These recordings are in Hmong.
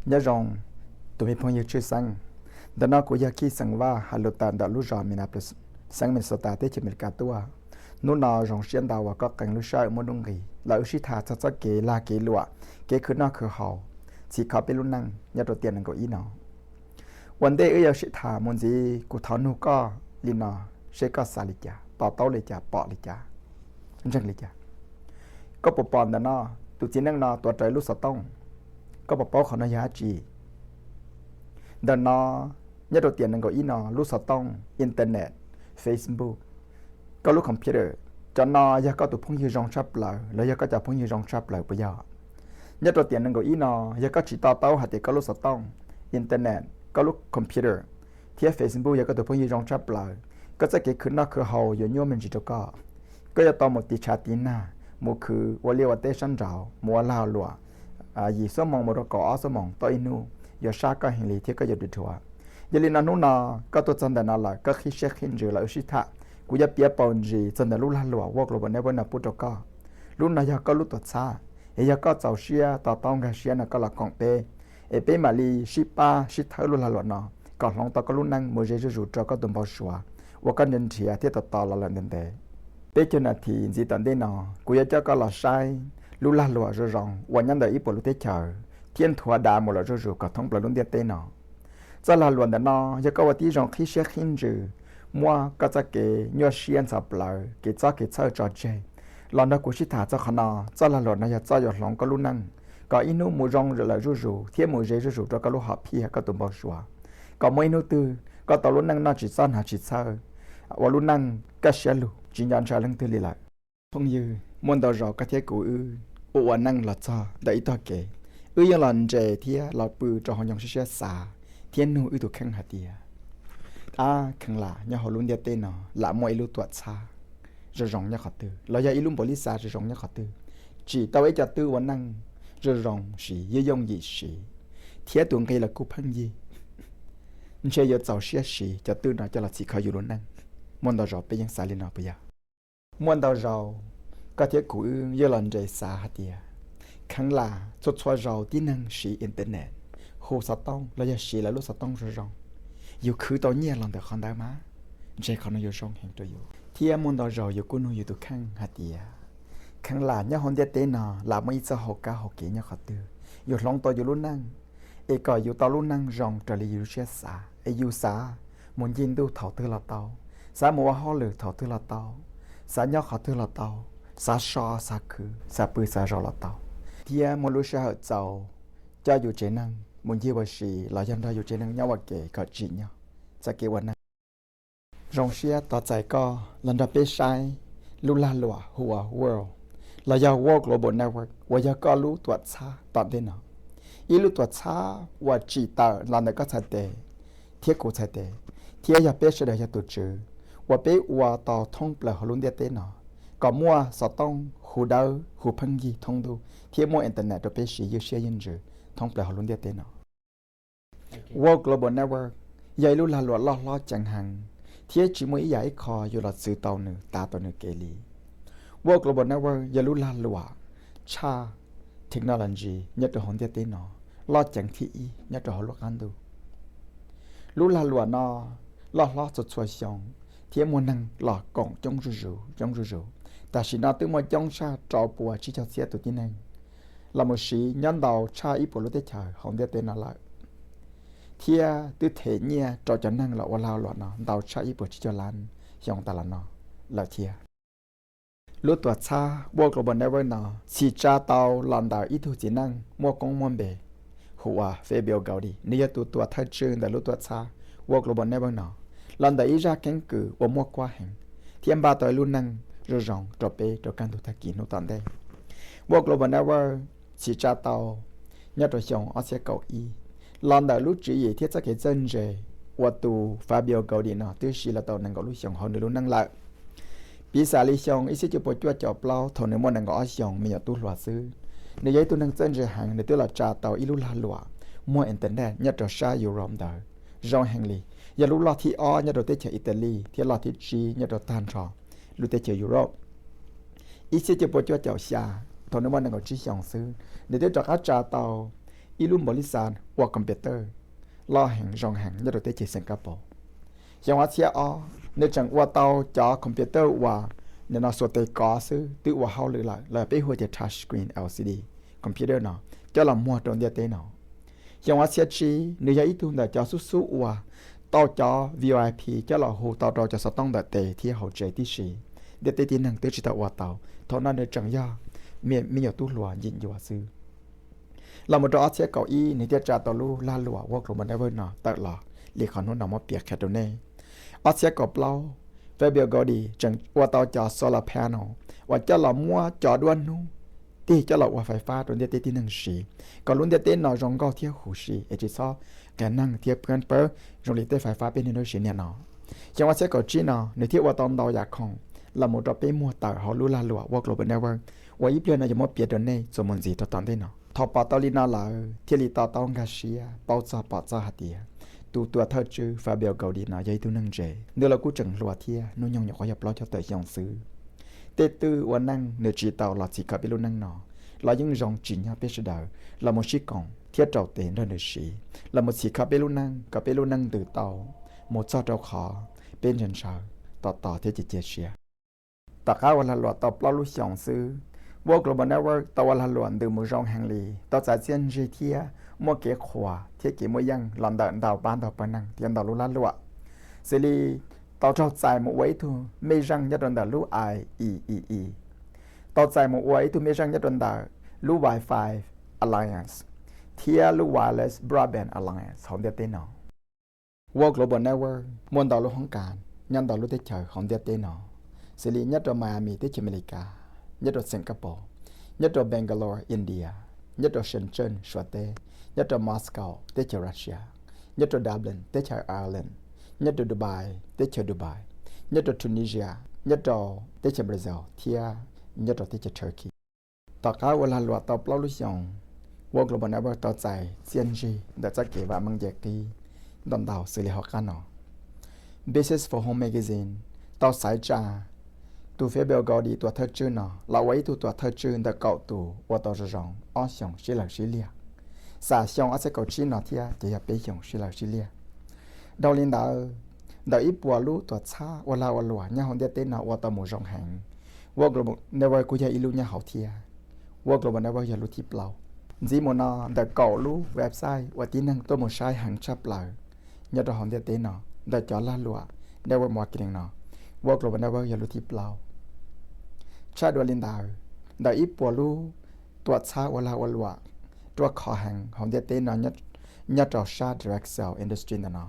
Nyob zoo, tus me phooj ywg tshwj xeeb. Ntawm no kuv yog Khij Xeem Vaj hais lus tawm ntawm lub zos Minneapolis, xeev Minnesota, teb chaws Amelikas tuaj. Hnub no zoo siab ntau uas koj qee lub sij hawm muaj nuj nqis los wb sib tham txog txoj kev lag kev luam, kev khwv noj khwv haus, txhim kho peb lub neej nyob rau tiam nees nkaum ib no. Ua ntej wb yuav sib tham mus ntxiv, kuv thov nug koj li no, seb koj xav li cas, to taub li cas, pom li cas, ntseeg li cas? Koj puas pom ntawm no, tus txiv neej no tuav rawv lub xov tooj? Koj puas paub qhov no yog dab tsi? Ntawm no, nyob rau tiam nees nkaum ib no, lub xov tooj, internet, Facebook, koj lub computer, cov no yog koj tus phooj ywg zoo tshaj plaws los yog koj cov phooj ywg zoo tshaj plaws puas yog? Nyob rau tiam nees nkaum ib no, yog koj tsis to taub hais tias koj lub xov tooj, internet, koj lub computer thiab Facebook yog koj tus phooj ywg zoo tshaj plaws, koj txoj kev khwv noj khwv haus yuav nyuaj me ntsis rau koj. Koj yuav tau mus tiv tshav tiv nag, mus khwv ua liaj ua teb sab nraud, mus ua lag luam, yim xuab moos mus rau kaum ob xuab moos tau ib hnub, yuav sab koj heev li thiab koj yuav dhuav dhuav. Yog li no hnub no koj tuaj txog ntawm no lawm, koj qhib siab qhib ntsws los wb sib tham. Kuv yuav piav paus ntsis txog ntawm lub lag luam World Global Network no pub rau koj. Lub no yog koj lub tuam txhab, es yog koj txaus siab to taub nkag siab no koj los koom peb, es peb mam li sib pab sib thawb lub lag luam no kom hloov tau koj lub neej mus ze zuj zus rau koj tus npau suav uas koj nrhiav nrhiav thiab tos tos los lawm ntev ntev. Peb caug nas this ntxiv tom ntej no, kuv yuav coj koj los saib lub lag luam zoo zoo uas nyob ntawm ib puas lub teb chaws thiab nthuav dav mus lawm zuj zus kom thoob plaws lub ntiaj teb no. Txoj lag luam ntawm no yog koj ua tib zoo qhib siab qhib ntsws, muab koj txoj kev nyuaj siab ntxhov plawv, kev txob kev txhawj tso tseg, los nrog kuv sib tham txog qhov no. Txoj lag luam no yog txoj yuav hloov koj lub neej kom ib hnub mus zoo lawm zuj zus thiab mus ze zuj zus rau koj lub hom phiaj koj tus npau suav, kom muaj ib hnub twg koj tau lub neej noj tsis txob hnav tsis txhawj, ua lub neej kaj siab lug tsis nco ntshaw leej twg li lawm. Phooj ywg, muaj ntau zaus koj thiab kuv wb ua ua neej los txog ntawm ib tog kev, wb yeej los nres thiab los pw rau hauv ncoo siab siab xav thiab nug wb tus kheej hais tias, ab, kheev lam nyob hauv lub ntiaj teb no lam muaj ib lub tuam txhab zoo zoo nyob qhov twg, los yog ib lub npaum li xav zoo zoo nyob qhov twg, tsim tau ib co twj ua neej zoo zoo siv, yooj yooj yim siv, thiab tus nqi los kuj pheej yig, ntshe yuav txaus siab siv cov twj no coj los txhim kho yus lub neej. Muaj ntau zaus peb yeej xav li no puas yog? Muaj ntau zaus koj thiab kuv wb yeej los nres xav hais tias, kheev lam txhua txhua zaus tib neeg siv internet, hu xov tooj los yog siv lawv lub xov tooj zoo zoo, yus khwv tau nyiaj los ntawm qhov ntawd mas ntshe qhov no yuav zoo heev rau yus. Thiab muaj ntau zaus yus kuj nug yus tus kheej hais tias, kheev lam nyob hauv ntiaj teb no lam muaj ib txoj hau kab hau kev nyob qhov twg, yus hloov tau yus lub neej, es kom yus tau lub neej zoo raws li yus lub siab xav, es yus xav mus ncig ntuj thaum twg los tau, xav mus ua hauj lwm thaum twg los tau, xav nyob qhov twg los tau, xav so xav khwv xav pw xav zov los tau, thiab muaj lub sij hawm txaus coj yus tsev neeg mus ncig ua si los yog nrog yus tsev neeg nyob ua ke kom tsim nyog txoj kev ua neej. Zoo siab tos txais koj los nrog peb saib lub lag luam hu ua World, los yog World Global Network uas yog koj lub tuam txhab tom ntej no. Ib lub tuam txhab uas tsim tawm los ntawm koj txhais tes thiab kuv txhais tes, thiab yog peb sawv daws yog tus tswv, uas peb ua tau thoob plaws hauv lub ntiaj teb no, kom muaj xov tooj hu dawb hu pheej yig thoob ntuj thiab muaj internet rau peb siv ywj siab ywj ntsws thoob plaws hauv lub ntiaj teb no. World Global Network yog ib lub lag luam loj hlob ceev heev, thiab tsis muaj ib yam ib qho yuav los txwv tau nws tav tau nws kev li. World Global Network yog lub lag luam tshaj technology nyob rau hauv ntiaj teb no loj ceev thib ib nyob rau hauv lub qab ntuj. Lub lag luam no loj hlob txhua txhua xyoo thiab muaj neeg los koom coob zuj zus coob zuj zus. Tam sim no twb muaj coob tshaj rau pua tsib caug txhiab tus tib neeg los mus siv nyob ntau tshaj ib puas lub teb chaws hauv ntiaj teb no lawm, thiab twb them nyiaj rau cov neeg los ua lag luam no ntau tshaj ib puas tsib caug lab xyoo tas los no lawm thiab. Lub tuam txhab World Global Network no txhim tsa tau los ntawm ib tug txiv neej muaj koob muaj npe hu ua Fabio Gaudy. Nws yog tus tuam thawj tswj ntawm lub tuam txhab World Global Network no los ntawm ib zaj keeb kwm uas muaj kuab heev thiab npaj tau ib lub neej zoo zoo rau peb rau kaj ntug tag kis hnub tom ntej. World Global Network txhim tsa tau nyob rau xyoo ob txhiab kaum ib los ntawm lub tswv yim thiab txoj kev txawj ntse uas tus Fabio Gaudy no twb siv los tau nees nkaum lub xyoo hauv nws lub neej lawm. Piv xam li xyoo ib txhiab cuaj pua cuaj caum plaub thaum nws muaj nees nkaum ob xyoos me nyuam tub hluas xwb, nws yog ib tug neeg txawj ntse heev, nws twb los tsa tau ib lub lag luam muag internet nyob rau sab Europe ntawd zoo heev li, yog lub loj thib ob nyob rau teb chaws Italy thiab loj thib tsib nyob rau tag nrho lub teb chaws Europe. Ib txhiab cuaj pua cuaj caum xya thaum nws muaj nees nkaum tsib xyoos xwb, nws twb rov qab tsa tau ib lub npaum li xav ua computer loj heev zoo heev nyob rau teb chaws Singapore. Xyoo ob txhiab ob nws tseem ua tau cov computer uas nim no xuas tes kov xwb twb ua hauj lwm lawm, los peb hu tias touch screen L C D computer no coj los muag rau ntiaj teb no. Xyoo ob txhiab tsib nws yog ib tug ntawm cov xub xub uas tau cov V I P coj los hu tau rau cov xov tooj ntawm tes thiab hauv tsev tib si. Ntiaj teb tib neeg twb tsis tau ua tau, thaum no nws tseem yog me nyuam tub hluas ncim ncua xwb. Los mus rau ob txhiab kaum ib nws thiaj tsa tau lub lag luam World Global Network no tawm los li qhov hnub no muab piav qhia rau nej. Ob txhiab kaum plaub, Fabio Gaudy tseem ua tau cov solar panel uas coj los muab cov duab hnub tig coj los ua fais fab rau ntiaj teb tib neeg siv, kom lub ntiaj teb no zoo nkauj thiab huv si es tsis txhob qias neeg thiab pab pawb zoo li tej fais fab peb niaj hnub siv niaj no. Xyoo ob txhiab kaum tsib no nws thiaj ua tau ntau yam khoom los mus rau peb muag tawm hauv lub lag luam World Global Network uas ib pliag no yuav muab piav rau nej txuas mus ntxiv rau tom ntej no. Thaum pom tau li no lawm thiaj li to taub nkag siab paub txog pom txog hais tias tus tuam thawj tswj Fabio Gaudy no yog ib tug neeg ntse, nws los kuj tseem hluas thiab, hnub nyoog nyuam qhuav yog plaub caug tawm xyoo xwb. Tej twj ua neej nws tsim tau los txhim kho peb lub neej no los yeej zoo tsim nyog peb sawv daws los mus sib koom thiab rau tes nrog nws siv los mus txhim kho peb lub neej kom peb lub neej ntws tau mus txog rau qhov peb ntshaw ntshaw, tos tos thiab cia cia siab. Tom qab ua lag luam tau plaub lub xyoos xwb, World Global Network tau ua lag luam ntws mus zoo heev li, tau txais txiaj ntsig thiab muaj kev qhuas thiab kev muaj yeej los ntawm ntau pab ntau pawg neeg thiab ntau lub lag luam, xws li tau raug txais mus ua ib tug mej zeej nyob rau ntawm lub I E E E, tau txais mus ua ib tug mej zeej nyob rau ntawm lub Wi-Fi Alliance thiab lub Wireless Broadband Alliance hauv ntiaj teb no. World Global Network muaj ntau lub hoob kas nyob ntau lub teb chaws hauv ntiaj teb no, xws li nyob rau Miami teb chaws Amelikas, nyob rau Singapore, nyob rau Bangalore India, nyob rau Shenzhen Suav teb, nyob rau Moscow teb chaws Russia, nyob rau Dublin teb chaws Ireland, nyob rau Dubai teb chaws Dubai, nyob rau Tunisia, nyob rau teb chaws Brazil thiab nyob rau teb chaws Turkey. Tom qab ua lag luam tau plaub lub xyoos, World Global Network tau txais txiaj ntsig ntawm txoj kev vam meej nce qib ntau ntau xws li hauv qab no. Business for Home Magazine tau xaiv tsa tus Fabio Gaudy tuam thawj tswj no los ua ib tug tuam thawj tswj ntawm kaum tus ua tau zoo zoo ob xyoos sib laws sib liag. Xam xyoo ob txhiab kaum tsib no thiab ces yog peb xyoos sib laws sib liag. Dhau li ntawd, ntawm ib puas lub tuam txhab ua lag ua luam nyob hauv ntiaj teb no ua tau mus zoo heev, World Global Network kuj yog ib lub nyob hauv thiab. World Global Network yog lub thib plaub. Ntxiv mus no ntawm kaum lub website uas tib neeg tuaj mus saib heev tshaj plaws nyob rau hauv ntiaj teb no, ntawm cov lag luam network marketing no, World Global Network yog lub thib plaub. Tshaj dua li ntawd, ntawm ib puas lub tuam txhab ua lag ua luam ruaj khov heev hauv ntiaj teb no nyob rau sab direct sale industry ntawm no,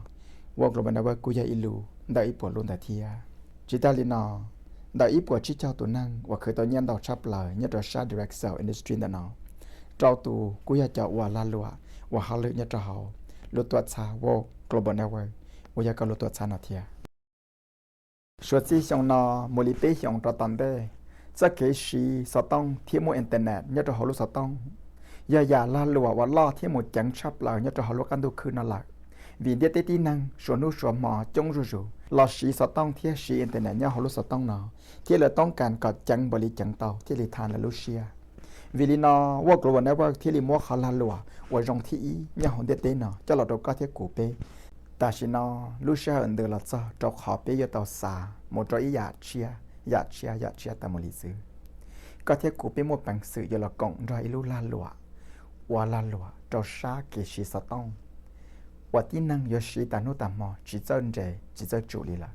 World Global Network kuj yog ib lub ntawm ib puas lub ntawd thiab. Tsis tag li no, ntawm ib puas tsib caug tus neeg uas khwv tau nyiaj ntau tshaj plaws nyob rau sab direct sale industry ntawm no, rau tus kuj yog cov ua lag luam ua hauj lwm nyob rau hauv lub tuam txhab World Global Network uas yog koj lub tuam txhab no thiab. Suav txij xyoo no mus li peb xyoos rau tom ntej, txoj kev siv xov tooj thiab muaj internet nyob rau hauv lub xov tooj yog yam lag luam uas loj thiab mus ceev tshaj plaws nyob rau hauv lub qab ntuj khwb no lawm. Vim ntiaj teb tib neeg suav hnub suav hmo coob zuj zus los siv xov tooj thiab siv internet nyob hauv lub xov tooj no, thiab lawv toob kas kom ceev npaum li ceev tau thiaj li tha lawv lub siab. Vim li no, World Global Network thiaj li muab qhov lag luam uas zoo thib ib nyob hauv ntiaj teb no coj los rau koj thiab kuv peb. Tam sim no, lub sij hawm ntws los txog rau qhov peb yuav tau xav mus rau ib yam tshiab, yam tshiab, yam tshiab tas mus li xwb. Koj thiab kuv peb muaj peev xwm yuav los koom nrog ib lub lag luam ua lag luam rau sab kev siv xov tooj uas tib neeg yuav siv tas hnub tas hmo tsis txawj nres tsis txawj tsum li lawm,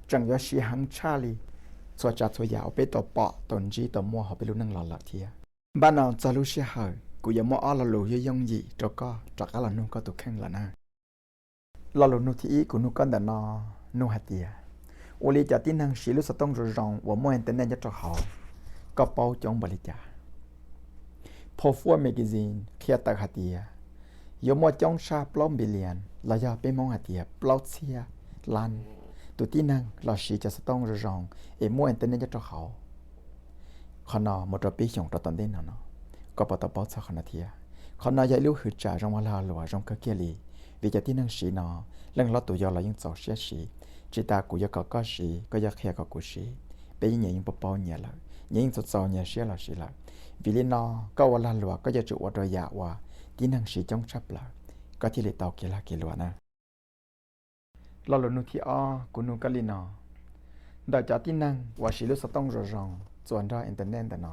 tseem yuav siv heev tshaj li txhua tsav txhua yam uas peb tau pom tau ntsib tau muaj hauv peb lub neej los lawm thiab. Npaj no txog lub sij hawm kuv yuav muab ob lo lus yooj yooj yim rau koj rov qab los nug koj tus kheej lawm na. Lo lus nug thib ib kuv nug koj ntawm no, nug hais tias, ua li cov tib neeg siv lub xov tooj zoo zoo uas muaj internet nyob rau hauv, koj paub coob npaum li cas? Pop Food Magazine qhia tawm hais tias yuav muaj coob tshaj plaub billion los yog peb Hmoob hais tias plaub txhiab lab tus tib neeg los siv cov xov tooj zoo zoo es muaj internet nyob rau hauv. Qhov no mus rau peb xyoos rau tom ntej no no, koj puas tau paub txog qhov no thiab? Qhov no yog ib lub hwm tsam zoo ua lag luam zoo kawg kiag li, vim cov tib neeg siv no, leej hlob tus yau los yeej txaus siab siv. Tsis tas kuv yuav kom koj siv, koj yuav qhia kom kuv siv, peb yeej nyias yeej paub paub nyias lawm, nyias yeej txaus txaus nyias siab los siv lawm. Vim li no, koj ua lag luam koj yuav tsum ua rau yam uas tib neeg siv coob tshaj plaws, koj thiaj li tau kev lag kev luam na. Lo lus nug thib ob kuv nug koj li no: ntawm cov tib neeg uas siv lub xov tooj zoo zoo txuas nrog internet ntawm no,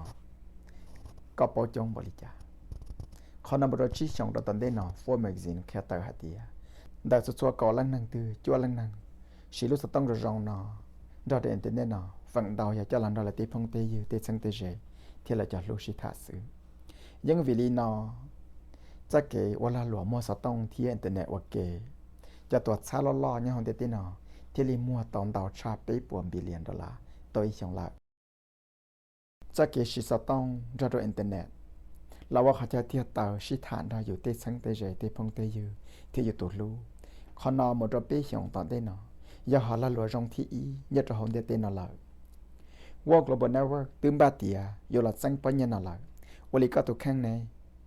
koj paub coob npaum li cas? Qhov no mus rau tsib xyoos rau tom ntej no, Forbes Magazine qhia tawm hais tias ntawm txhua txhua kaum leej neeg twg cuaj leej neeg siv lub xov tooj zoo zoo no nrog rau internet no, feem ntau yog coj los nrog lawv tej phooj tej ywg, tej txheeb tej ze thiab lawv cov hlub sib tham xwb. Yeej vim li no, txoj kev ua lag luam muag xov tooj thiab internet ua ke, cov tuam txhab loj loj nyob hauv ntiaj teb no thiaj li muag tau ntau tshaj peb puas billion dollar tau ib xyoos lawm. Txoj kev siv xov tooj nrog rau internet los ua qhov chaw tiag taw sib tham nrog yus tej txheeb tej ze, tej phooj tej ywg thiab yus tus hlub. Qhov no mus rau peb xyoos tom ntej no yog hom lag luam zoo thib ib nyob rau hauv ntiaj teb no lawm. World Global Network twb npaj tias yuav los txeeb pob nyiaj no lawm, ua li koj tus kheej ne,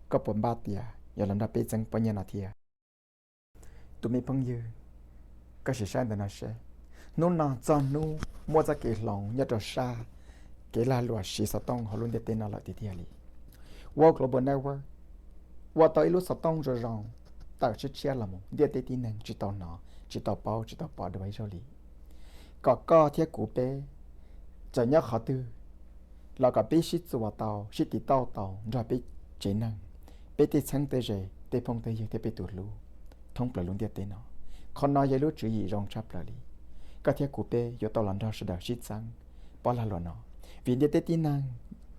koj puas npaj tias yuav los nrog peb txeeb pob nyiaj no thiab? Tus me phooj ywg, koj sim saib ntawm no seb, hnub no txog hnub muaj txoj kev hloov nyob rau sab kev lag luam siv xov tooj hauv lub ntiaj teb no lawm tiag tiag li. World Global Network ua tau ib lub xov tooj zoo zoo tawm tshiab tshiab los mus, ntiaj teb tib neeg tsis tau hnov, tsis tau paub, tsis tau pom dua ib zaug li. Kom koj thiab kuv peb txawm nyob qhov twg los kom peb sib txuas tau, sib tiv tauj tau nrog peb tsev neeg, peb tej txheeb tej ze, tej phooj tej ywg thiab peb tus hlub thoob plaws lub ntiaj teb no. Qhov no yog ib lub tswv yim zoo tshaj plaws li. Koj thiab kuv peb yuav tau los nrog sawv daws sib txeeb pob lag luam no, vim ntiaj teb tib neeg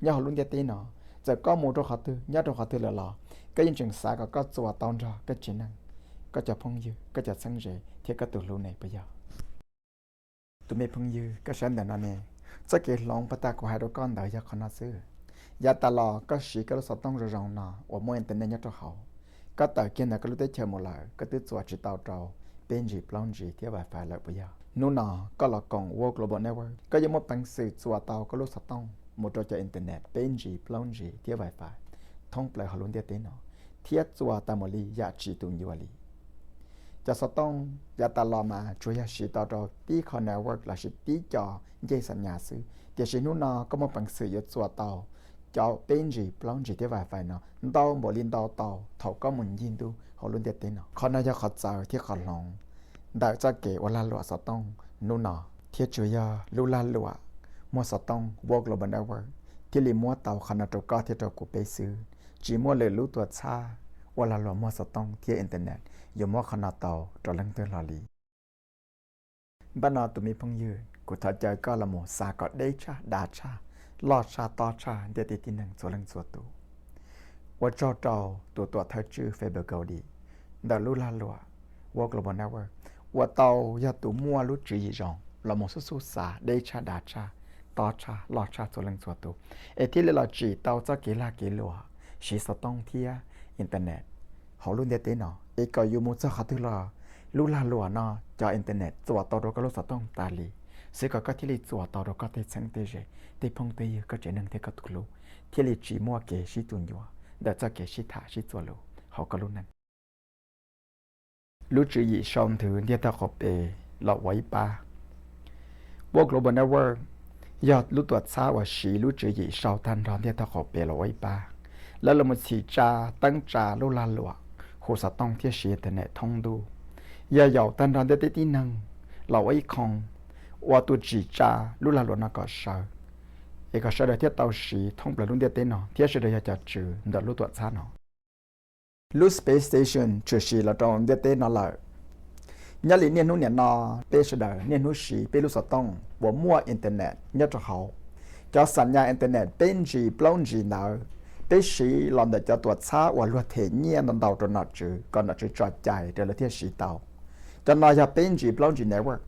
nyob hauv lub ntiaj teb no, txawm koj mus rau qhov twg, nyob rau qhov twg lawm los koj yeej tseem xav kom koj txuas tau nrog koj tsev neeg, koj cov phooj ywg, koj cov txheeb ze thiab koj tus hlub ne, puas yog? Tus me phooj ywg, koj saib ntawm no ne, txoj kev hloov puag ta kuv hais rau koj ntawd yog qhov no xwb. Yav tas los koj siv koj lub xov tooj zoo zoo no uas muaj internet nyob rau hauv, koj tawm kiag ntawm koj lub teb chaws mus lawm, koj twb txuas tsis tau rau peb G, plaub G thiab wifi lawm, puas yog? Hnub no koj los koom World Global Network, koj yuav muaj peev xwm txuas tau koj lub xov tooj mus rau cov internet peb G, plaub G thiab wifi thoob plaws hauv lub ntiaj teb no, thiab txuas tas mus li yam tsis tu ncua li. Cov xov tooj yav tas los mas tsuas yog siv tau rau tib qho network lossis tib co ncej xam nyas xwb, tiam sis hnub no koj muaj peev xwm yuav txuas tau cov peb G, plaub G thiab wifi no ntau npaum li ntau tau thaum koj mus ncig ntuj hauv lub ntiaj teb no. Qhov no yog qhov txawv thiab qhov hloov ntawm txoj kev ua lag luam xov tooj hnub no, thiab tsuas yog lub lag luam muag xov tooj World Global Network thiaj li muab tau qhov no rau koj thiab rau kuv peb xwb. Tsis muaj lwm lub tuam txhab ua lag luam muag xov tooj thiab internet yuav muab qhov no tau rau leej twg hlo li. Npaj no tus me phooj ywg, kuv thov caw koj los mus xav kom deb tshaj, dav tshaj, loj tshaj, tob tshaj ntiaj teb tib neeg txhua leej txhua tus. Ua tsaug rau tus tuam thawj tswj Faber Goldie ntawm lub lag luam World Global Network uas tau yog tus muaj lub tswv yim zoo los mus xub xub xav deb tshaj, dav tshaj, tob tshaj, loj tshaj txhua leej txhua tus, es thiaj li los tsim tau txoj kev lag kev luam siv xov tooj thiab internet hauv lub ntiaj teb no, es kom yus mus txog qhov twg los lub lag luam no cov internet txuas tau rau koj lub xov tooj tas li, xwv kom koj thiaj li txuas tau rau koj tej txheeb tej ze, tej phooj tej ywg, koj tsev neeg thiab koj tus hlub, thiaj li tsis muaj kev sib tu ncua ntawm txoj kev sib tham sib txuas lus hauv koj lub neej. Lub tswv yim sau nthwv ntiaj teb qaum pem los ua ib pab. World Global Network yog lub tuam txhab uas siv lub tswv yim sau tag nrho ntiaj teb qaum pem los ua ib pab. Lawv los mus txhim tsa, teeb tsa lub lag luam hu xov tooj thiab siv internet thoob ntuj, yog yaum tag nrho ntiaj teb tib neeg los ua ib qho, ua tus tsim tsa lub lag luam no kom sawv, es kom sawv daws thiaj tau siv thoob plaws lub ntiaj teb no, thiab sawv daws yog cov tswv ntawm lub tuam txhab no. Lub space station tshwm sim los rau ntiaj teb no lawm. Nyob li niaj hnub niam no, peb sawv daws niaj hnub siv peb lub xov tooj uas muaj internet nyob rau hauv. Cov xam nyas internet peb G plaub G ntawd, peb siv los ntawm cov tuam txhab uas luag them nyiaj ntau ntau rau nom tswv kom nom tswv tso cai rau lawv thiaj siv tau. Cov no yog peb G plaub G network.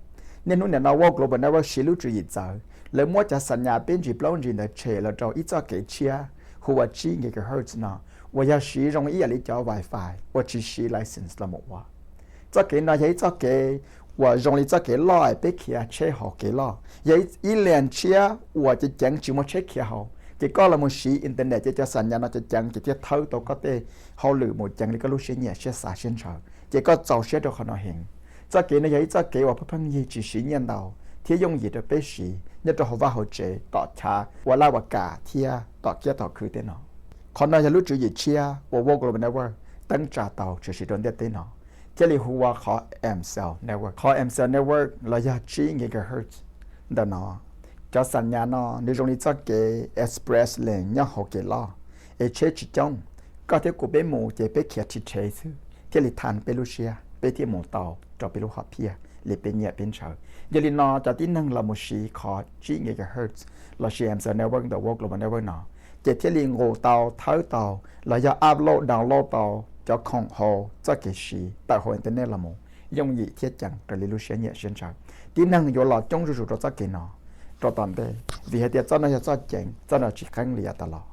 Niaj hnub niam no World Global Network siv lub tswv yim txawv, lawv muab cov xam nyas peb G plaub G ntawd tshem los rau ib txoj kev tshiab hu ua tsib gigahertz no, uas yog siv zoo ib yam li cov wifi uas tsis siv license los mus ua. Txoj kev no yog ib txoj kev uas zoo li txoj kev loj peb khiav tsheb hauv kev loj, yog ib lias tshiab uas ceev ceev tsis muaj tsheb khiav hauv, ces koj los mus siv internet ces cov xam nyas no ceev ceev ces thiaj thawb tau koj tej hauj lwm mus ceev li koj lub siab nyiam siab xav siab ntshaw, ces koj txaus siab rau qhov no heev. Txoj kev no yog ib txoj kev uas pheej pheej yig tsis siv nyiaj ntau thiab yooj yim rau peb siv nyob rau hauv vaj hauv tsev, tom chav ua laj ua kam thiab tom kiab tom khw tej no. Qhov no yog lub tswv yim tshiab uas World Global Network teeb tsa tau tshwm sim rau ntiaj teb no, thiaj li hu ua qhov M cell network. Qhov M cell network los yog tsib gigahertz ntawm no, cov xam nyas no nws zoo li txoj kev express lane nyob hauv kev loj, es tsheb tsis coob, koj thiab kuv peb mus ces peb khiav rhe rhe xwb thiaj li tha peb lub siab, peb thiaj mus tau rau peb lub hom phiaj li peb nyiam peb ntshaw. Yog li no cov tib neeg los mus siv qhov tsib gigahertz lossis M cell network ntawm World Global Network no, ces thiaj li nqus tau, thawb tau, los yog upload download tau cov khoom hauv txoj kev siv tawm hauv internet los mus yooj yim thiab ceev raws li lub siab nyiam siab ntshaw. Tib neeg yuav los coob zuj zus rau txoj kev no rau tom ntej, vim hais tias txoj no yog txoj ceev, txoj no tsis qeeb li yav tas los.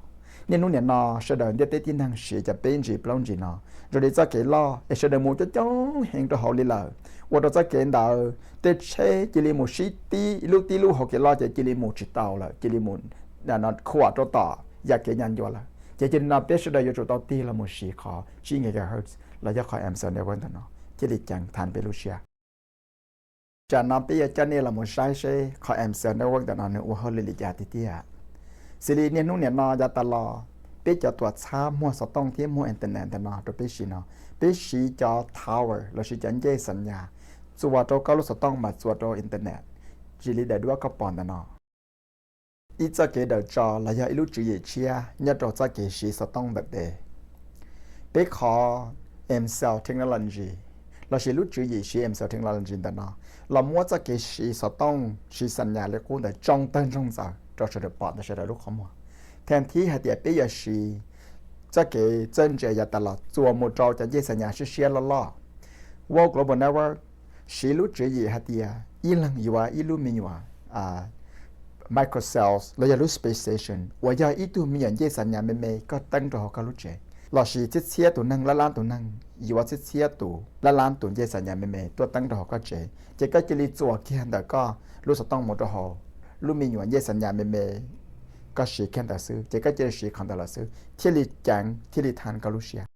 Niaj hnub nim no sawv daws ntiaj teb tib neeg siv cov peb G plaub G no zoo li txoj kev loj es sawv daws mus coob coob heev rau hauv li lawm, ua rau txoj kev ntawd tej tsheb cia li mus sib tib lub tib lub hauv kev loj ces cia li mus tsis tau lawm, cia li mus khuam rau tom yam kev nyas ncua lawm. Ces cia li no peb sawv daws yuav tsum tau tig los mus siv qhov tsib gigahertz los yog qhov M cell network ntawm no thiaj li ceev tha peb lub siab. Tsam no peb yuav coj nej los mus saib seb qhov M cell network ntawm no nws ua hauj lwm li cas tiag tiag. Xws li niaj hnub nim no yav tas los, peb cov tuam txhab muag xov tooj thiab muag internet ntawm no rau peb siv no, peb siv cov tower lossis cov ncej xam nyas txuas rau koj lub xov tooj mas txuas rau internet, tsis li daim duab koj pom ntawm no. Ib txoj kev daws tso los yog ib lub tswv yim tshiab nyob rau txoj kev siv xov tooj ntawm tes. Peb qhov M cell technology lossis lub tswv yim siv M cell technology ntawm no los muab txoj kev siv xov tooj siv xam nyas li qub ntawd tsoo tawg ntsoog ntxaws rau sawv daws pom ntawm sawv daws lub qhov muag. Thaum thib hais tias peb yuav siv txoj kev txawj ntse yav tas los txuas mus rau cov ncej xam nyas siab siab loj loj, World Global Network siv lub tswv yim hais tias ib leeg yuav ib lub me nyuam microcells los yog lub space station uas yog ib tug me nyuam ncej xam nyas me me koj teeb rau hauv koj lub tsev, lossis txhiab txhiab tus neeg, lab lab tus neeg yuav txhiab txhiab tus, lab lab tus ncej xam nyas me me tuaj teeb rau hauv koj tsev, ces koj cia li txuas kiag ntawm koj lub xov tooj mus rau hauv lub me nyuam ncej xam nyas me me koj siv kiag ntawd xwb, ces koj cia li siv qhov ntawd lawm xwb thiaj li ceev thiaj li tha koj lub siab.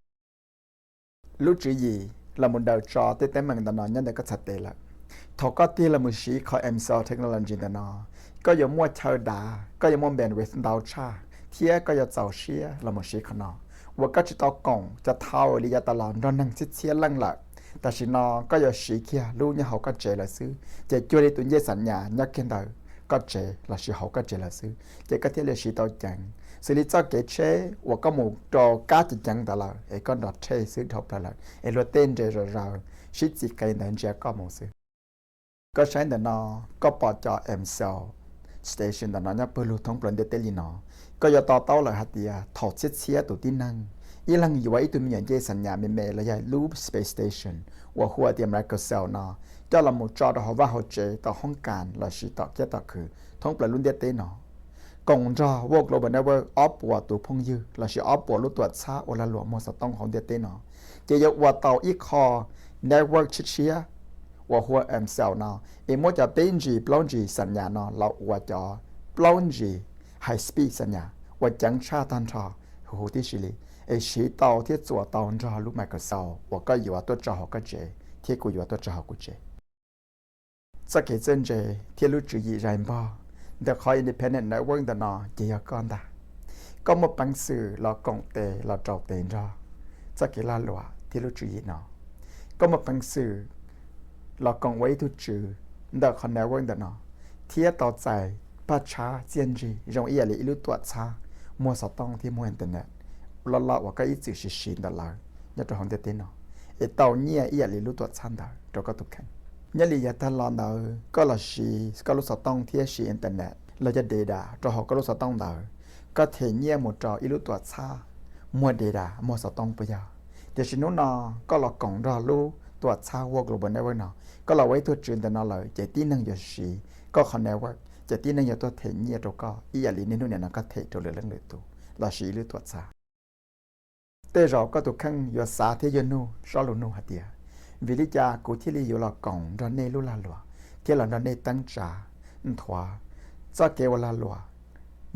Lub tswv yim los mus daws tso tej teeb meem ntawm no nyob ntawm koj txhais tes lawm. Thaum koj tig los mus siv qhov M cell technology ntawm no, koj yuav muaj chaw dav, koj yuav muaj bandwidth ntau tshaj, thiab koj yuav txaus siab los mus siv qhov no uas koj tsis tau koom cov tower li yav tas los nrog neeg txhiab txhiab leej lawm. Tam sim no koj yuav siv kiag lub nyob hauv koj tsev lawm xwb, ces cuag li tus ncej xam nyas nyob kiag ntawm koj tsev lossis hauv koj tsev lawm xwb, ces koj thiaj li siv tau ceev. Xws li txoj kev tsheb uas koj mus rau kab ceev ceev ntawd lawm es koj nrov rhe xwb dhau plaws lawm es luag tej nres zom zaws sib txiv qe ntawd ntsia koj mus xwb. Koj saib ntawm no, koj pom cov M cell station ntawm no nyob pawg lug thoob plaws ntiaj teb li no, koj yuav to taub lawm hais tias thaum txhiab txhiab tus tib neeg, ib leeg yuav ib tug me nyuam ncej xam nyas me me los yog lub space station uas hu tias microcell no, coj los mus tso rau hauv vaj hauv tsev, tom hoob kas lossis tom kiab tom khw thoob plaws lub ntiaj teb no, koom nrog World Global Network ob puas tus phooj ywg lossis ob puas lub tuam txhab ua lag luam muag xov tooj hauv ntiaj teb no, ces yuav ua tau ib qho network tshiab tshiab uas hu ua M cell no, es muab cov peb G plaub G xam nyas no los ua cov plaub G high speed xam nyas uas ceev tshaj tag nrho huv huv tib si li, es siv tau thiab txuas tau nrog lub microcell uas koj yuav tuaj tso hauv koj tsev thiab kuv yuav tuaj tso hauv kuv tsev. Txoj kev txawj ntse thiab lub tswv yim zais npog ntawm qhov independent network ntawm no ces yog koj ntag. Koj muaj peev xwm los koom tes los rau tes nrog txoj kev lag luam thiab lub tswv yim no. Koj muaj peev xwm los koom ua ib tug tswv ntawm qhov network ntawm no, thiab tau txais paj tshab txiaj ntsig zoo ib yam li ib lub tuam txhab muag xov tooj thiab muag internet loj loj uas koj ib txwm siv siv ntawm lawv nyob rau hauv ntiaj teb no, es tau nyiaj ib yam li lub tuam txhab ntawd rau koj tus kheej. Nyob li yav tag los ntawd koj los siv koj lub xov tooj thiab siv internet los yog data rau hauv koj lub xov tooj ntawd, koj them nyiaj mus rau ib lub tuam txhab muag data muag xov tooj puas yog? Tiam sis hnub no koj los koom nrog lub tuam txhab World Global Network no, koj los ua ib tug tswv ntawm no lawm ces tib neeg yuav siv koj qhov network ces tib neeg yuav tuaj them nyiaj rau koj ib yam li niaj hnub nim no koj them rau lwm leej lwm tus los siv ib lub tuam txhab. Tej zaum koj tus kheej yuav xav thiab yuav nug sob lus nug hais tias, vim li cas kuv thiaj li yuav los koom nrog nej lub lag luam thiab los nrog nej teeb tsa nthuav txoj kev ua lag luam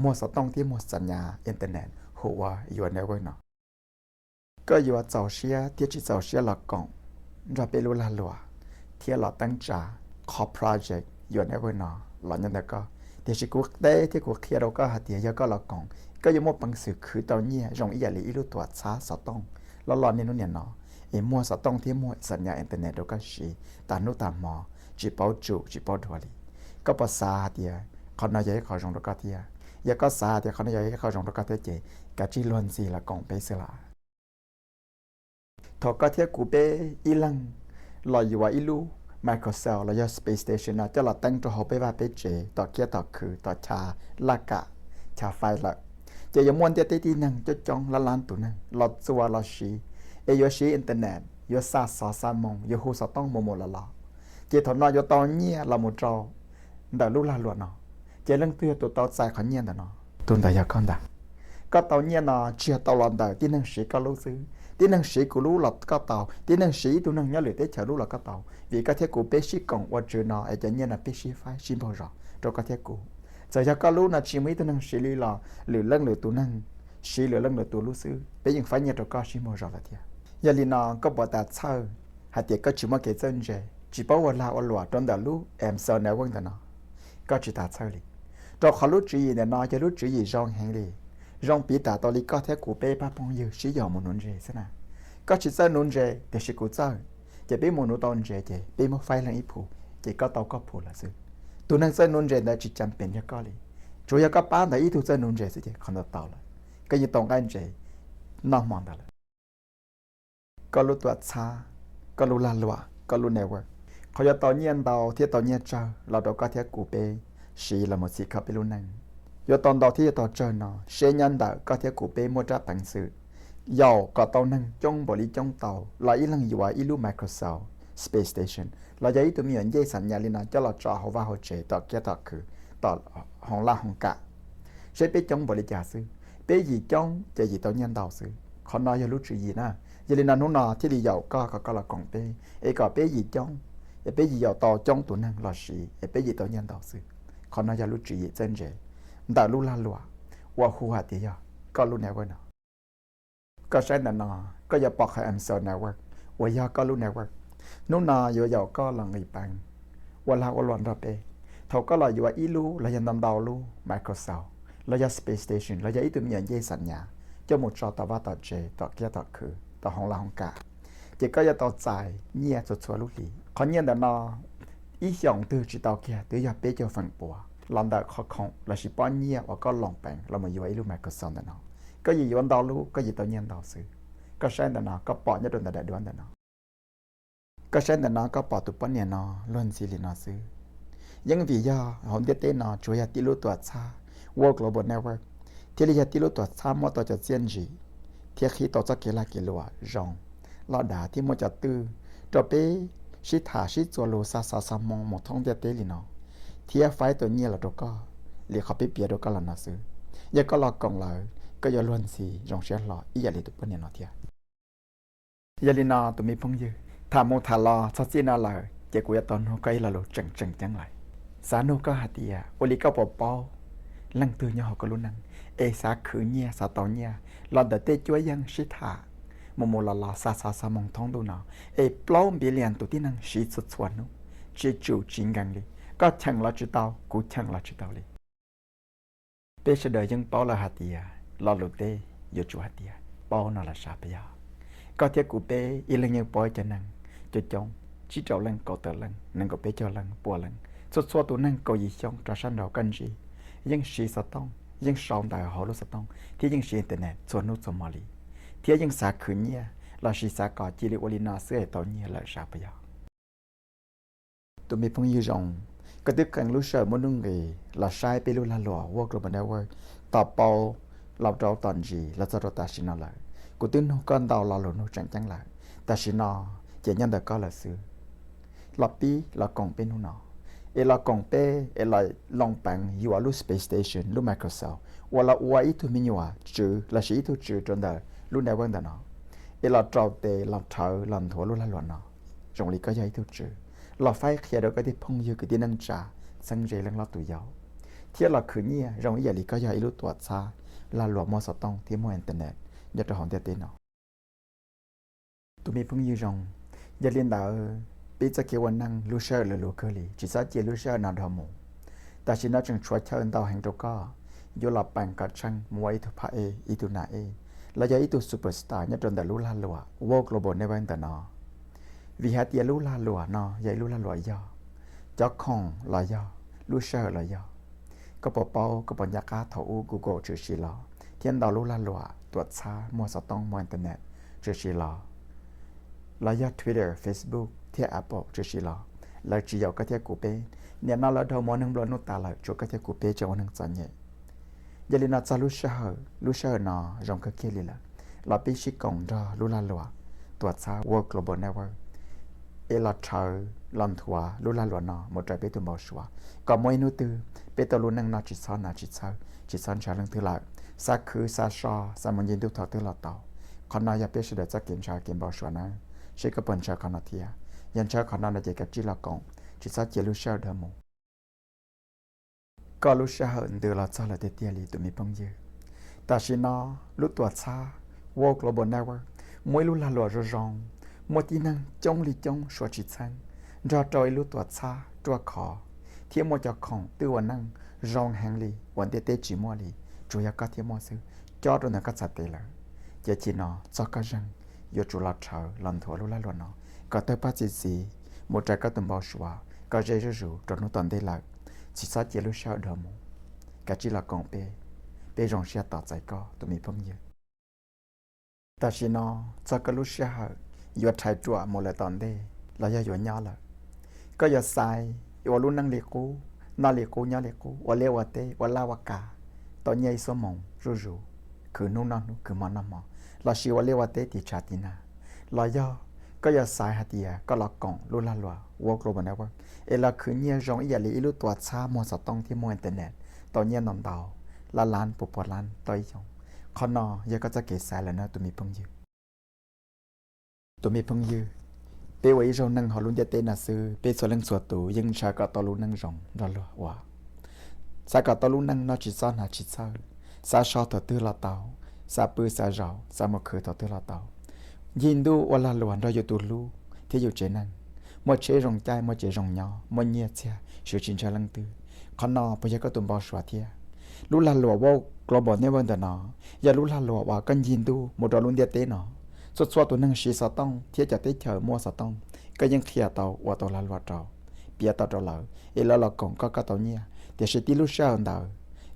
muag xov tooj thiab muag xam nyas internet hu ua your network no? Koj yuav txaus siab thiab tsis txaus siab los koom nrog peb lub lag luam thiab los teeb tsa qhov project your network no los nyob ntawm koj. Tiam sis kuv teb thiab kuv qhia rau koj hais tias yog koj los koom, koj yuav muaj peev xwm khwv tau nyiaj zoo ib yam li ib lub tuam txhab xov tooj loj loj niaj hnub niam no, es muag xov tooj thiab muag xam nyas internet rau koj siv tas hnub tas hmo, tsis paub tsum tsis paub dhuav li. Koj puas xav hais tias qhov no yog ib qho zoo rau koj thiab? Yog koj xav hais tias qhov no yog ib qho zoo rau koj thiab ces kav tsij luag ntxhi los koom peb xwb las. Thaum koj thiab kuv peb ib leeg los yuav ib lub microcell los yog space station no coj los teeb rau hauv peb vaj peb tsev, tom kiab tom khw, tom chav laj kam, chav fais lawm, ces yuav muaj ntiaj teb tib neeg coob coob lab lab tus neeg los txua los siv, es yuav siv internet, yuav xa xov xa moo, yuav hu xov tooj mus mus los los. Ces thaum no yuav tau nyiaj los mus rau ntawm lub lag luam no, ces leej twg yog tus tau txais qhov nyiaj ntawm no? Tus ntawd yog koj ntag. Koj tau nyiaj no tsis yog tau los ntawm tib neeg siv koj lub xwb, tib neeg siv kuv lub los koj tau, tib neeg siv ib tug neeg nyob lwm teb chaws lub los koj tau, vim koj thiab kuv peb sib koom ua tswv no es cov nyiaj no peb sib faib sib npaug zos rau koj thiab kuv. Txawm yog koj lub no tsis muaj ib tug neeg siv li los lwm leej lwm tus neeg siv lwm leej lwm tus lub xwb, peb yeej faib nyiaj rau koj sib npaug zos lawm thiab. Yog li no koj puas tas txhawj hais tias koj tsis muaj kev txawj ntse, tsis paub ua lag ua luam rau ntawm lub Amazon Network ntawm no? Koj tsis tas txhawj li, rau qhov lub tswv yim ntawm no yog lub tswv yim zoo heev li, zoo piv tam tau li koj thiab kuv peb pab phooj ywg sib yaum mus nuv ntses xwb na. Koj tsis txawj nuv ntses tiam sis kuv txawj, ces peb mus nuv tau ntses ces peb muab faib leej ib phu, ces koj tau koj phu lawm xwb. Tus neeg txawj nuv ntses ntawd tsis cas pem yog koj li, tsuas yog koj pab ntawd ib tug txawj nuv ntses xwb ces qhov ntawd tau lawm, koj yeej tau nqaij ntses noj hmo ntawd lawm. Koj lub tuam txhab, koj lub lag luam, koj lub network, qhov yuav tau nyiaj ntau thiab tau nyiaj tsawg los rau koj thiab kuv peb siv los mus txhim kho peb lub neej. Yuav tau ntau thiab yuav tau tsawg no seb nyob ntawm koj thiab kuv peb muaj rab peev xwm yaum kom tau neeg coob npaum li coob tau los ib leeg yuav ib lub microcell space station los yog ib tug me nyuam ncej xam nyas li no coj los tso hauv vaj hauv tsev, tom kiab tom khw, tom hoo laj hoo kam, seb peb coob npaum li cas xwb. Peb yim coob ces yim tau nyiaj ntau xwb. Qhov no yog lub tswv yim na. Yog li no hnub no thiaj li yaum koj kom koj los koom peb es kom peb yim coob, es peb yim yaum tau coob tus neeg los siv es peb yim tau nyiaj ntau xwb. Qhov no yog lub tswv yim txawj ntse ntawm lub lag luam uas hu hais tias yog koj lub network no. Koj saib ntawm no, koj yuav pom qhov Amazon Network uas yog koj lub network. Hnub no yuav yaum koj los nqis peev ua lag ua luam nrog peb. Thaum koj los yuav ib lub los yog ntau ntau lub microcell los yog space station los yog ib tug me nyuam ncej xam nyas coj mus tso tom vaj tom tsev, tom kiab tom khw, tom hoo laj hoo kam, ces koj yuav tau txais nyiaj txhua txhua lub hlis. Qhov nyiaj ntawm no ib xyoos twg tsis tau kiag twb yog peb caug feem pua los ntawm qhov khoom lossis pob nyiaj uas koj loos peev los mus yuav ib lub microcell ntawm no. Koj yim yuav ntau lub koj yim tau nyiaj ntau xwb. Koj saib ntawm no, koj pom nyob rau ntawm daim duab ntawm no. Koj saib ntawm no, koj pom tus poj niam no luag ntxhi li no xwb. Yeej vim yog hauv ntiaj teb no tsuas yog tib lub tuam txhab World Global Network thiaj li yog tib lub tuam txhab muab tau cov txiaj ntsim thiab qhib tau txoj kev lag kev luam zoo, loj dav thiab muaj cov twj rau peb sib tham sib txuas lus xa xov xa moo mus thoob ntiaj teb li no, thiab faib tau nyiaj los rau koj li qhov peb piav rau koj los no xwb. Yog koj los koom lawm, koj yuav luag ntxhi zoo siab hlo ib yam li tus poj niam no thiab. Yog li no tus me phooj ywg, tham mus tham los txog txij no lawm ces kuv yuav tau nug koj ib lo lus tseem tseem ceeb lawm. Xav nug koj hais tias ua li koj puas paub leej twg nyob hauv koj lub neej es xav khwv nyiaj xav tau nyiaj los ntawm tej cuab yeej sib tham mus mus los los xa xov xa moo thoob ntuj no, es plaub billion tus tib neeg siv txhua txhua hnub, tsis tsum tsis nkees li, koj cheem los tsis tau, kuv cheem los tsis tau li. Peb sawv daws yeej paub lawm hais tias lo lus teb yuav tsum hais tias paub no los sav puas yog? Koj thiab kuv peb ib leeg yeej paub ib co neeg coob coob, tsib rau leej, kaum tawm leej, nees nkaum peb caug leej, pua leej, txhua txhua tus neeg kaum yim xyoo rau sab nraud koj ntsib, yeej siv xov tooj, yeej sau ntawv hauv lub xov tooj thiab yeej siv internet txhua hnub txhua hmo li, thiab yeej xav khwv nyiaj lossis xav kom cia li ua li no xwb es tau nyiaj lawm sav puas yog? Tus me phooj ywg zoo, koj twb qee lub sij hawm muaj nuj nqis los saib peb lub lag luam World Global Network tom pau los rau tom ntsis los txog rau tam sim no lawm. Kuv twb nug koj ntau lo lus nug tseem ceeb lawm, tam sim no ces nyob ntawm koj lawm xwb. Los pib los koom peb hnub no, es los koom peb es los loos peev yuav lub space station, lub microcell uas los ua ib tug me nyuam tswv lossis ib tug tswv rau ntawm lub network ntawm no, es los rau tes los rhawv los nthuav lub lag luam no zoo li koj yog ib tug tswv, los faib qhia rau koj tej phooj ywg kwv tij neej tsa, txheeb ze leej hlob tus yau, thiab los khwv nyiaj zoo ib yam li koj yog ib lub tuam txhab lag luam muaj xov tooj thiab muaj internet nyob rau hauv ntiaj teb no. Tus me phooj ywg zoo, yog li ntawd peb txoj kev ua neej lub sij hawm lwm lus kawg li, tsis txhob cia lub sij hawm no dhau mus. Tam sim no tseem tshuav chaw ntau heev rau koj yuav los peem kom tsheej mus ua ib tug phab ej ib tug nam ej, los yog ib tug superstar nyob rau ntawm lub lag luam World Global Network ntawm no. Vim hais tias lub lag luam no yog ib lub lag luam yog cov khoom los yog lub sij hawm los yog, koj puas paub, koj puas nco qab thaum ub Google tshwm sim los thiab ntau lub lag luam tuam txhab muag xov tooj muag internet tshwm sim los, los yog Twitter, Facebook thiab Apple tshwm sim los, lawv tsis yaum koj thiab kuv peb. Nim no lawv dhau mus ua neeg nplua nuj tas lawm, tshuav koj thiab kuv peb tseem ua neeg txom nyem. Yog li no txog lub sij hawm, lub sij hawm no zoo kawg kiag li lawm, los peb sib koom nrog lub lag luam tuam txhab World Global Network es los rhawv los nthuav lub lag luam no mus raws peb tus npau suav, kom muaj ib hnub twg peb tau lub neej no tsis txhob hnav tsis txhawj, tsis txhob ntshaw leej twg lawm, xav khwv xav so xav mus ncig ntuj thaum twg los tau. Qhov no yog peb sawv daws txoj kev ntshaw kev npau suav nawb, seb koj puas ntshaw qhov no thiab. Yog ntshaw qhov no no ces kav tsij los koom, tsis txhob cia lub sij hawm dhau mus. Koj lub sij hawm ntws los txog lawm tiag tiag li tus me phooj ywg. Tam sim no lub tuam txhab World Global Network muaj ib lub lag luam zoo zoo, muaj tib neeg coob li coob suav tsis txheeb, nrog rau ib lub tuam txhab ruaj khov thiab muaj cov khoom twb ua neej zoo heev li uas ntiaj teb tsis muaj li, tsuas yog koj thiaj muaj xwb, cob rau ntawm koj txhais tes lawm. Ces chim no txog koj zeeg, yuav tsum los rhawv los nthuav lub lag luam no kom tawg paj txi txiv mus raws koj tus npau suav kom ze zuj zus rau hnub tom ntej lawm. Tsis txhob cia lub sij hawm dhau mus, kav tsij los koom peb, peb zoo siab tos txais koj tus me phooj ywg. Tam sim no txog koj lub sij hawm yuav rhais ruam mus lawm tom ntej los yog yuav nyob lawm. Koj yuav xaiv ua lub neej li qub, noj li qub nyob li qub, ua liaj ua teb ua laj ua kam, tau nyiaj ib xuab moos zuj zus, khwv hnub noj hnub, khwv hmo noj hmo, lossis ua liaj ua teb tiv tshav tiv nag, los yog koj yuav xaiv hais tias koj los koom lub lag luam World Global Network es los khwv nyiaj zoo ib yam li ib lub tuam txhab muag xov tooj thiab muag internet, tau nyiaj ntau ntau, lab lab puas puas lab tau ib xyoos. Qhov no yog koj txoj kev xaiv lawm na tus me phooj ywg. Tus me phooj ywg, peb ua ib zaug neeg hauv lub ntiaj teb no xwb, peb txhua leej txhua tus yeej ntshaw kom tau lub neej zoo nrog luag ua. Xav kom tau lub neej noj tsis txob hnav tsis txhawj, xav so thaum twg los tau, xav pw xav zaum xav mus khwv thaum twg los tau, ncig ntuj ua lag luam nrog yus tus hlub thiab yus tsev neeg, muaj tsheb zoo caij, muaj tsev zoo nyob, muaj nyiaj txiag, swv tsis ntshaw leej twg. Qhov no puas yog koj tus npau suav thiab? Lub lag luam World Global Network ntawm no yog lub lag luam uas koj ncig ntuj mus rau lub ntiaj teb no, txhua txhua tus neeg siv xov tooj thiab cov teb chaws muaj xov tooj, koj yeej qhia tau ua tau lag luam rau, piav tau rau lawv es lawv los koom koj, koj tau nyiaj. Tiam sis tib lub sij hawm ntawd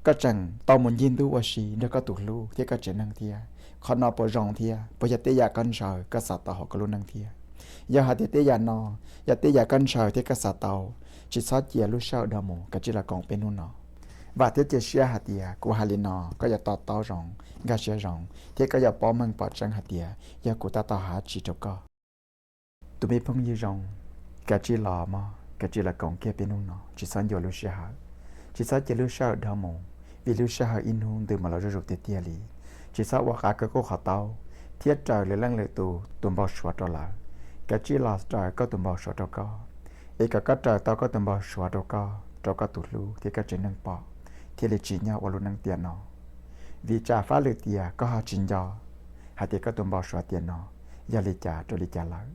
koj tseem tau mus ncig ntuj ua si nrog koj tus hlub thiab koj tsev neeg thiab. Qhov no puas zoo thiab? Puas yog tej yam koj ntshaw koj xav tau hauv koj lub neej thiab? Yog hais tias tej yam no yog tej yam koj ntshaw thiab koj xav tau, tsis txhob cia lub sij hawm dhau mus, kav tsij los koom peb hnub no. Vam thiab cia siab hais tias kuv hais li no koj yuav to taub zoo, nkag siab zoo, thiab koj yuav paub meej pom tseeb hais tias yog kuv tab tom hais tsis rau koj. Tus me phooj ywg zoo, kav tsij los mog, kav tsij los koom kiag peb hnub no, tsis txhob ncua lub sij hawm, tsis txhob cia lub sij hawm dhau mus, vim lub sij hawm ib hnub ntws mus los zuj zus tiag tiag li. Tsis txhob ua qab kawg kuj qhov taub thiab raws lwm leej lwm tus tus npau suav rau lawv. Kav tsij los raws koj tus npau suav rau koj, es kom koj raws tau koj tus npau suav rau koj, rau koj tus hlub thiab koj tsev neeg pom, thiaj li tsim nyog ua lub neej tiam no. Vim tsam fab lwm tias koj ho tsis nco hais tias koj tus npau suav tiam no yog li cas rau li cas lawm.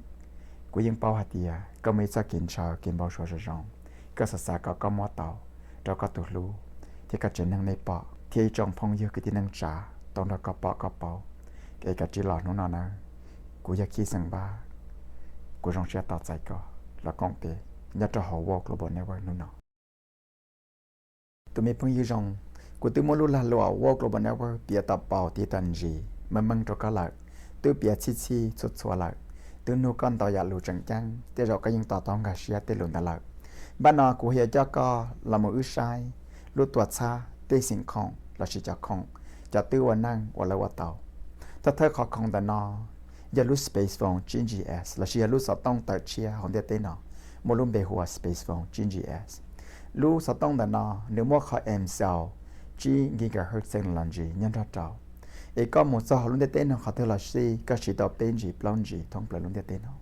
Kuv yeej paub hais tias koj muaj ib txoj kev ntshaw kev npau suav zoo zoo, koj xav xav kom koj muab tau rau koj tus hlub thiab koj tsev neeg nej pom thiab ib tsoom phooj ywg kwv tij neej tsa tau nrog koj pom koj paub. Es kav tsij los hnub no nawb, kuv yog Khib Xeem Npab, kuv zoo siab tos txais koj los koom tes nyob rau hauv World Global Network hnub no. Tus me phooj ywg zoo, kuv twb muab lub lag luam World Global Network piav tom paus thiab tom ntsis meej meej rau koj lawm, twb piav txhij txhij txhua txhua lawm, twb nug koj ntau yam lus tseem ceeb, tej zaum koj yeej to taub nkag siab tej lus ntawd lawm. Npaj no kuv yuav coj koj los mus wb saib lub tuam txhab tej xeem khoom lossis cov khoom, cov twb ua neej uas lawv ua tau. Thawj thawj qhov khoom ntawm no yog lub space phone tsib G S lossis yog lub xov tooj tawm tshiab hauv ntiaj teb no, muaj lub npe hu ua space phone tsib G S. Lub xov tooj ntawm no nws muaj qhov M cell tsib gigahertz technology nyob nrog rau, es koj mus txog hauv lub ntiaj teb no qhov twg los xij koj siv tau peb G plaub G thoob plaws lub ntiaj teb no.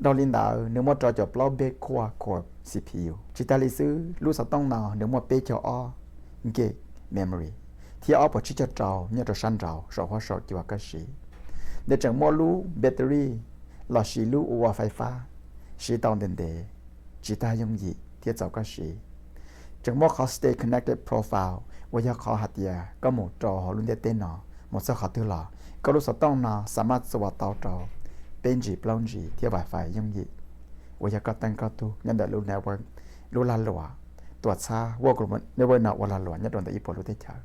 Dhau li ntawd nws muaj rau caum plaub B quad core C P U. Tsis tas li xwb, lub xov tooj no nws muaj peb caug ob gig memory thiab ob puas tsib caug rau nyob rau sab nraud saum huab saum cua koj siv. Nws tseem muaj lub battery lossis lub ua fais fab siv tau ntev ntev, tsis tag yooj yim thiab txaus koj siv. Tseem muaj qhov stay connected profile uas yog qhov hais tias koj mus rau hauv lub ntiaj teb no, mus txog qhov twg los Koj lub xov tooj no xa maj txuas tau rau peb G plaub G thiab Wi-Fi yooj yim, uas yog koj teeb koj tug nyob ntawm lub network, lub lag luam tuam txhab World Global Network no ua lag luam nyob rau ntawm ib puas lub teb chaws.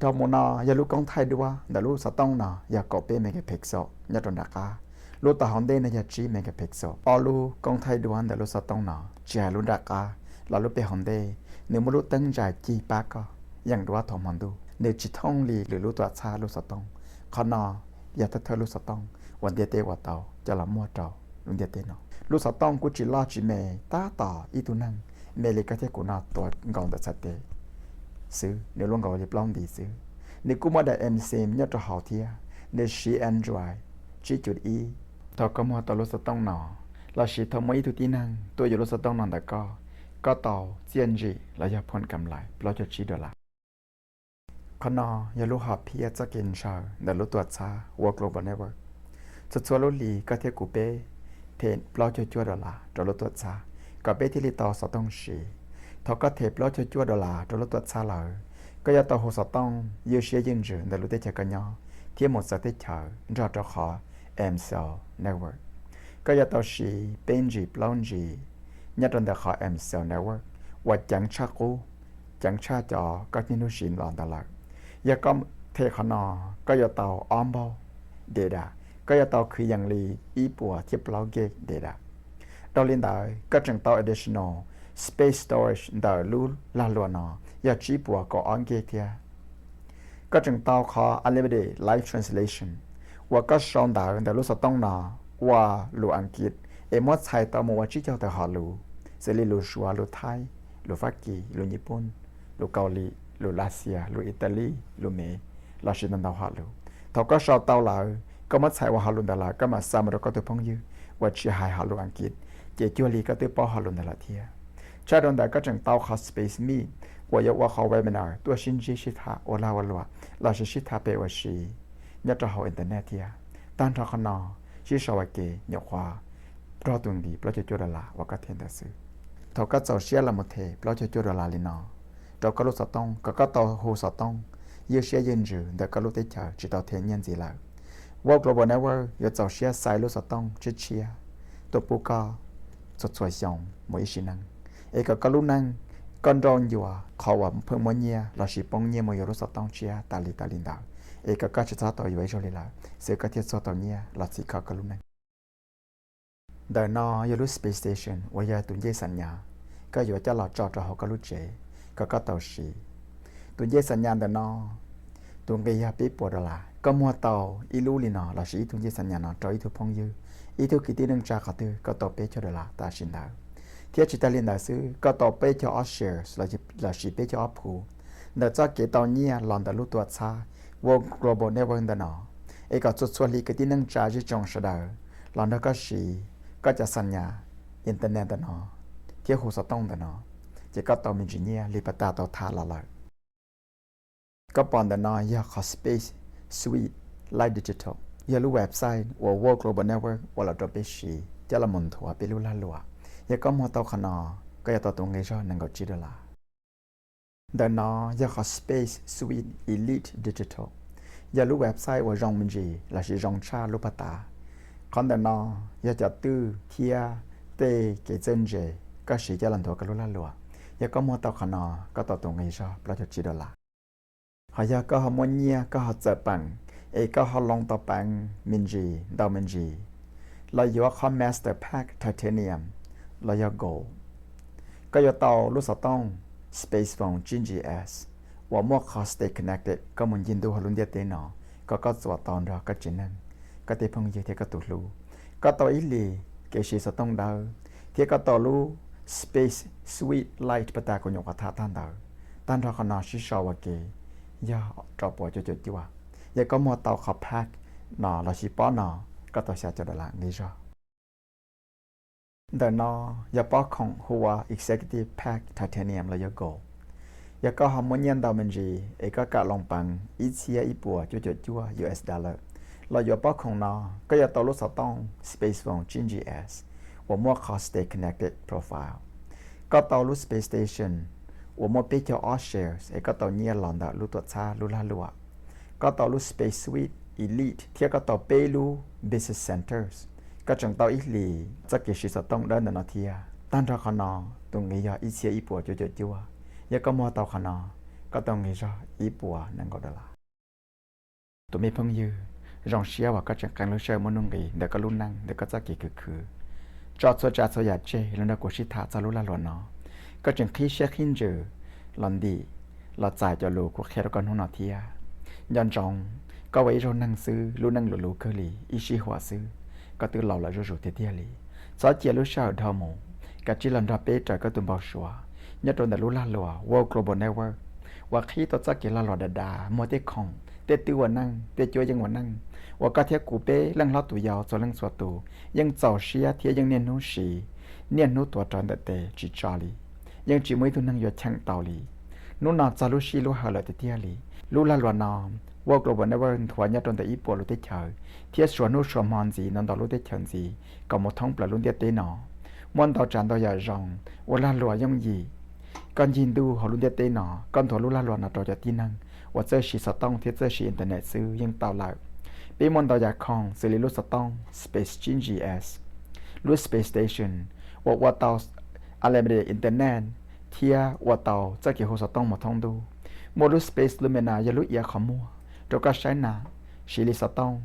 Dhau mus no yog lub koob thaij duab ntawm lub xov tooj no yog kaum peb megapixel nyob rau nram qab. Lub tau hauv ntej no yog tsib megapixel. Ob lub koob thaij duab ntawm lub xov tooj no, tsis hais lub nram qab los lub pem hauv ntej, nws muaj lub teeb ntsa cig pab koj yeem duab thaum hmo ntuj, nws tsis thooj li lwm lub tuam txhab lub xov tooj. Qhov no yog thawj thawj lub xov tooj uas ntiaj teb ua tau coj los muag rau lub ntiaj teb no. Lub xov tooj kuj tsis loj tsis me, tab tom ib tug neeg me li koj thiab kuv no tuav nkaus ntawm txhais tes xwb, nws luaj nkaus li plaub nti xwb. Nws kuj muaj daim eSIM nyob rau hauv thiab, nws siv Android tsib cuv ib. Thaum koj muag tau lub xov tooj no, lossis thaum muaj ib tug tib neeg tuaj yuav lub xov tooj no ntawm koj, koj tau txiaj ntsim los yog phone kam lais plaub caug tsib dollar. Qhov no yog lub hom phiaj txoj kev ntshaw ntawm lub tuam txhab World Global Network. Txhua txhua lub hlis koj thiab kuv peb them plaub caug cuaj dollar rau lub tuam txhab kom peb thiaj li tau xov tooj siv. Thaum koj them plaub caug cuaj dollar rau lub tuam txhab lawm, koj yuav tau hu xov tooj ywj siab ywj ntsws ntawm lub teb chaws koj nyob thiab mus txawv teb chaws nrog rau qhov M cell Network. Koj yuav tau siv peb G plaub G nyob rau ntawm qhov M cell Network uas ceev tshaj qub, ceev tshaj cov koj niaj hnub siv los ntawd lawm. Yog koj them qhov no, koj yuav tau ob npaug data, koj yuav tau kwv yees li ib puas thiab plaub gig data. Dhau li ntawd koj tseem tau additional space storage ntawm lub lag luam no yog tsib puas kaum ob gig thiab. Koj tseem tau qhov unlimited live translation uas koj sau ntawv ntawm lub xov tooj no ua lus Askiv es muab txhais tau mus ua tsib caug tawm hom lus, xws li lus Suav, lus Thaib, lus Fab Kis, lus Nyij Pooj, lus Kaus Lim, lus Lav Xias, lus Italy, lus Mev, lossis ntau ntau hom lus. Thaum koj sau tau lawm, koj muab txhais ua hom lus ntawd lawm, koj mam xa mus rau koj tus phooj ywg uas tsis hais hom lus Askiv, ces cuag li koj twb paub hom lus ntawd lawm thiab. Tshaj rau ntawd koj tseem tau qhov Space Meet uas yuav ua qhov webinar tuaj sib ntsib sib tham ua lag ua luam lossis sib tham pem ua si nyob rau hauv internet thiab. Tag nrho qhov no sib sau ua ke nyuam qhuav plaub tus nqi plaub caug cuaj dollar uas koj them ntawd xwb. Thaum koj txaus siab los mus them plaub caug cuaj dollar li no rau koj lub xov tooj kom koj tau hu xov tooj ywj siab ywj ntsws ntawm koj lub teb chaws tsis tau them nyiaj ntxiv lawm, World Global Network yuav txaus siab xa lub xov tooj tshiab tshiab tuaj pub koj txhua txhua xyoo mus ib sim neej, es kom koj lub neej, koj nrauj ncua qhov uas pheej muab nyiaj lossis poob nyiaj mus yuav lub xov tooj tshiab tas li tas li ntawd, es kom koj tsis txhob tau yuav ib zaug li lawm xwb, koj thiaj txog tau nyiaj los txhim kho koj lub neej. Ntawm no yog lub space station uas yog tus ncej xam nyas koj yuav coj los tso rau hauv koj lub tsev kom koj tau siv. Tus ncej xam nyas ntawm no tus nqi yog peb puas dollar. Koj muag tau ib lub li no lossis ib tug ncej xam nyas no rau ib tug phooj ywg, ib tug kwv tij neej tsa qhov twg, koj tau peb caug dollar tam sim ntawd. Thiab tsis tas li ntawd xwb, koj tau peb caug ob shares lossis peb caug ob phu ntawm txoj kev tau nyiaj los ntawm lub tuam txhab World Global Network ntawm no, es kom txhua txhua hli kwv tij neej tsa zej tsoom sawv daws los nrog koj siv koj cov xam nyas internet ntawm no thiab hu xov tooj ntawm no, ces koj tau me ntsis nyiaj li pas tas tau tham los lawm. Koj pom ntawm no yog qhov Space Suite Lite Digital, yog lub website uas World Global Network ua los rau peb siv coj los mus nthuav peb lub lag luam. Yog koj muag tau qhov no, koj yuav tau tus nqi zog nees nkaum tsib dollar. Ntawm no yog qhov Space Suite Elite Digital, yog lub website uas zoo me ntsis lossis zoo tshaj lub pas tas. Qhov ntawm no yog cov twj thiab tej kev txawj ntse koj siv coj los nthuav koj lub lag luam. Yog koj muag tau qhov no, koj tau tus nqi zog plaub caug tsib dollar. Ho yog koj ho muaj nyiaj, koj ho txawm peem, es koj ho loo tau peev me ntsis ntau me ntsis, los yuav qhov Master Pack Titanium los yog Gold, koj yuav tau lub xov tooj Space Phone tsib G S uas muaj qhov Stay Connected, koj mus ncig ntua hauv lub ntiaj teb no kom koj txuas tau nrog koj tsev neeg, koj tej phooj ywg thiab koj tus hlub. Koj tau ib hlis kev siv xov tooj dawb, thiab koj tau lub Space Suite Lite pas tas kuv nyuam qhuav tham tag ntawd. Tag nrho qhov no sib sau ua ke yog rau puas cuaj caum cuaj. Yog koj muag tau qhov pack no lossis pob no, koj tau xya caum dollar nqi zog. Ntawm no yog pob khoom hu ua Executive Pack Titanium los yog Gold. Yog koj ho muaj nyiaj ntau me ntsis es koj kam loo peev ib txhiab ib puas cuaj caum cuaj U S dollar los yuav pob khoom no, koj yuav tau lub xov tooj Space Phone tsib G S uas muaj qhov Stay Connected Profile. Koj tau lub Space Station uas muaj peb caug ob shares es koj tau nyiaj los ntawm lub tuam txhab lub lag luam. Koj tau lub Space Suite Elite thiab koj tau peb lub Business Centers, koj tseem tau ib hlis txoj kev siv xov tooj dawb ntawm no thiab. Tag nrho qhov no, tus nqi yog ib txhiab ib puas cuaj caum cuaj. Yog koj muag tau qhov no, koj tau nqi zog ib puas nees nkaum dollar. Tus me phooj ywg, zoo siab uas koj tseem qee lub sij hawm muaj nuj nqis ntawm koj lub neej, ntawm koj txoj kev khwv khwv, tso txhua tsav txhua yam tseg los nrog kuv sib tham txog lub lag luam no. Koj tseem qhib siab qhib ntsws los ntim, los txais cov lus kuv qhia rau koj hnub no thiab. Nco ntsoov, koj ua ib zaug neeg xwb, lub neej luv luv kawg li, ib sij huam xwb, koj twb laus lawm zuj zus tiag tiag li. Txhob cia lub sij hawm dhau mus, kav tsij los nrog peb raws koj tus npau suav nyob rau ntawm lub lag luam World Global Network uas qhib tau txoj kev lag luam dav dav, muag tej khoom, tej twb ua neej, tej cuab yeej ua neej, uas koj thiab kuv peb leej hlob tus yau txhua leej txhua tus yeej txaus siab thiab yeej niaj hnub siv, niaj hnub tuav rawv ntawm tes tsis tso li, yeej tsis muaj ib tug neeg yuav cheem tau li. Hnub no txog lub sij lub hawm lawm tiag tiag li. Lub lag luam no, World Global Network, nthuav nyob rau ntawm ib puas lub teb chaws thiab suav hnub suav hmo ntxiv ntau ntau lub teb chaws ntxiv kom mus thoob plaws lub ntiaj teb no. Muaj ntau tsav ntau yam zoo ua lag luam yooj yim. Koj ncig ntuj hauv lub ntiaj teb no, koj nthuav lub lag luam no rau cov tib neeg uas txawj siv xov tooj thiab txawj siv internet xwb yeej tau lawm. Peb muaj ntau yam khoom xws li lub xov tooj Space tsib G S, lub Space Station uas ua tau unlimited internet thiab ua tau txoj kev hu xov tooj mus thoob ntuj. Muaj lub Space Lumina yog lub iav qhov muag rau koj saib nas, siv li xov tooj,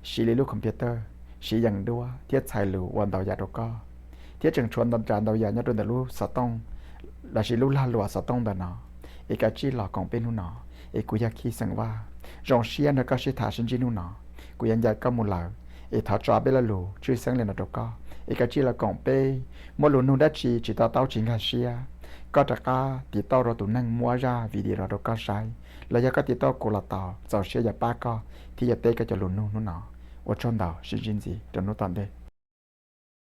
siv li lub computer, siv yees duab thiab txhais lus ua ntau yam rau koj. Thiab tseem tshuav ntau tsav ntau yam nyob rau ntawm lub xov tooj lossis lub lag luam xov tooj ntawm no. Es kav tsij los koom peb hnub no. Es kuv yog Khij Xeem Vaj, zoo siab nrog koj sib tham sib ntsib hnub no. Kuv yuav ncaim koj mus lawm, es thov tso peb lo lus tshwj xeeb li no rau koj, es kav tsij los koom peb. Muaj lus nug dab tsi tsis to taub tsis nkag siab, koj rov qab tiv tauj rau tus neeg muab zaj video no rau koj saib, los yog koj tiv tauj kuv los tau, txaus siab yuav pab koj thiab yuav teb koj cov lus nug hnub no. Ua tsaug ntau, sib ntsib ntxiv rau hnub tom ntej.